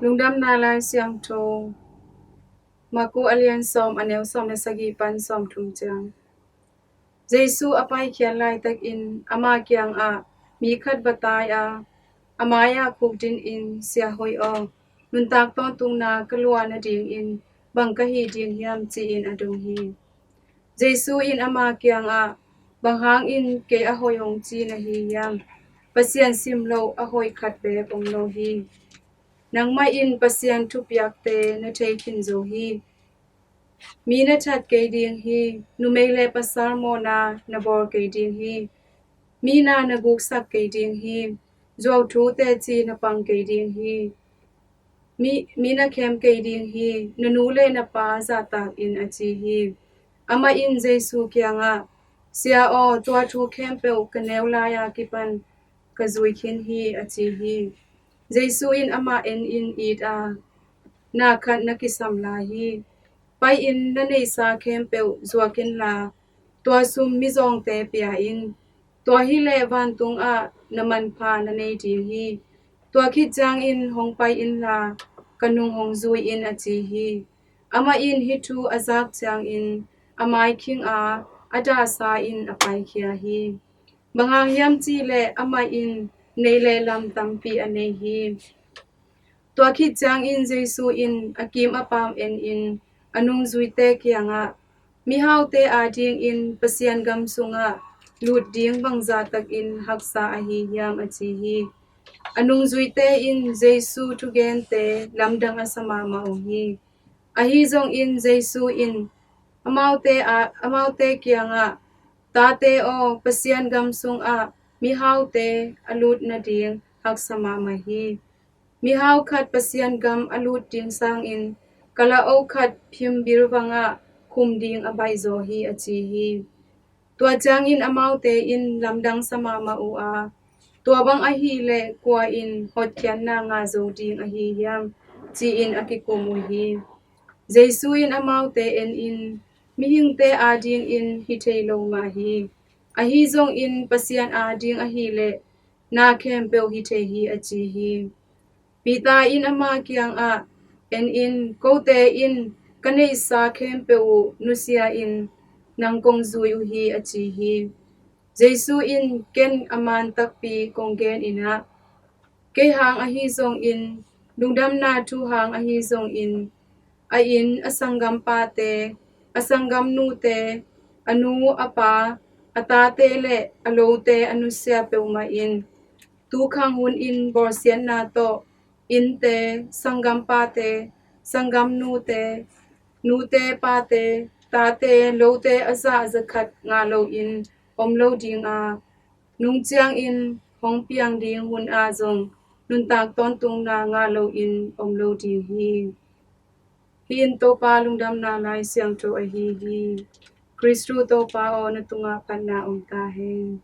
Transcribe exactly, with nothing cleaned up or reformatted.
Lungdamna Lai Siangtho, Marku a lian sawm, a neu sawm le sagih pan sawm thum ciang. Jesu a paikhiat laitakin ama kiangah mi khat va tai a, a mai-ah khukdin in, "Sia hoih aw, nuntak tawntungna ka luah nadingin bang ka hih ding hiam?" ci-in a dong hi. Jesu in ama kiangah, "Bang hangin kei a hoih hong ci na hi hiam? Pasian sim loh a hoih khat beek om lo hi. Nangmah in Pasian thupiakte na thei khin zo hi. Mi na that kei ding hi. Numei le pasal mawhna na bawl kei ding hi. Mi na na guksak kei ding hi. Zuau thu teci na pang kei ding hi. Mi, mi na khem kei ding hi. Na nu le na pa zahtak in," a ci hi. Amah in Jesu kiangah, "Sia aw, tua thu khempeuh ka neu lai-a kipan ka zui khin hi," a ci hi. Jesu in amah en in it a, "Na khat na kisam lai hi. Pai-in na neihsa khempeuh zuak inla, tua sum mizawngte pia in. Tua hileh vantungah na manpha na nei ding hi. Tua khit ciangin hong pai inla, ka nung hong zui in," a ci hi. Amah in hih thu a zak ciangin a mai khing a, a dahsa in a paikhia hi. Bang hang hiam cihleh amah in neih le lam tampi a nei hi. Tua khit ciangin Jesu in a kim a pam en in a nungzuite kiangah, "Mihaute adingin Pasian gam sungah lut ding bangzah takin haksa ahi hiam?" a ci hi. A nungzuite in Jesu thugente lamdang a sa mahmah uh hi. Ahi zongin Jesu in amaute, a, amaute kiangah, "Tate aw, Pasian gam sungah mihaute a lut nading haksa mahmah hi. Mihau khat Pasian gam a lut ding sangin kalaoh khat phim bilvangah khum ding a baihzaw hi," a ci hi. Tua ciangin amaute in lamdang sa mahmah uh a, "Tua bang ahih leh kua in hotkhiatna ngah zo ding ahi hiam?" ci-in a kikum uh hi. Jesu in amaute en in, "Mihingte adingin hi thei lo mah hi. Ahi zongin Pasian ading ahih leh na khempeuh hi thei hi," a ci hi. Peter in ama kiangah, "En in, kote in ka neihsa khempeuh uh nusia in nang kong zui uh hi," a ci hi. Jesu in, "Ken a man takpi kong gen in ah, kei hang ahi zongin, lungdamna thu hang ahi zongin, a inn, a sanggampate, a sanggamnute, a nu, a pa, a tate le a lote a nusia peuhmah in, tu khang hun in bawlsiatna tawh innte, sanggampate, sanggamnute, nute, pate, tate, lote a zah a za khat ngah loin om lo ding a, nung ciangin hong piang ding hun ah zong nuntak tawntungna ngah loin om lo ding hi." Hih in Topa Lungdamna Lai Siangtho ahi hi. Kristu Topa aw, na tungah phatna om ta hen.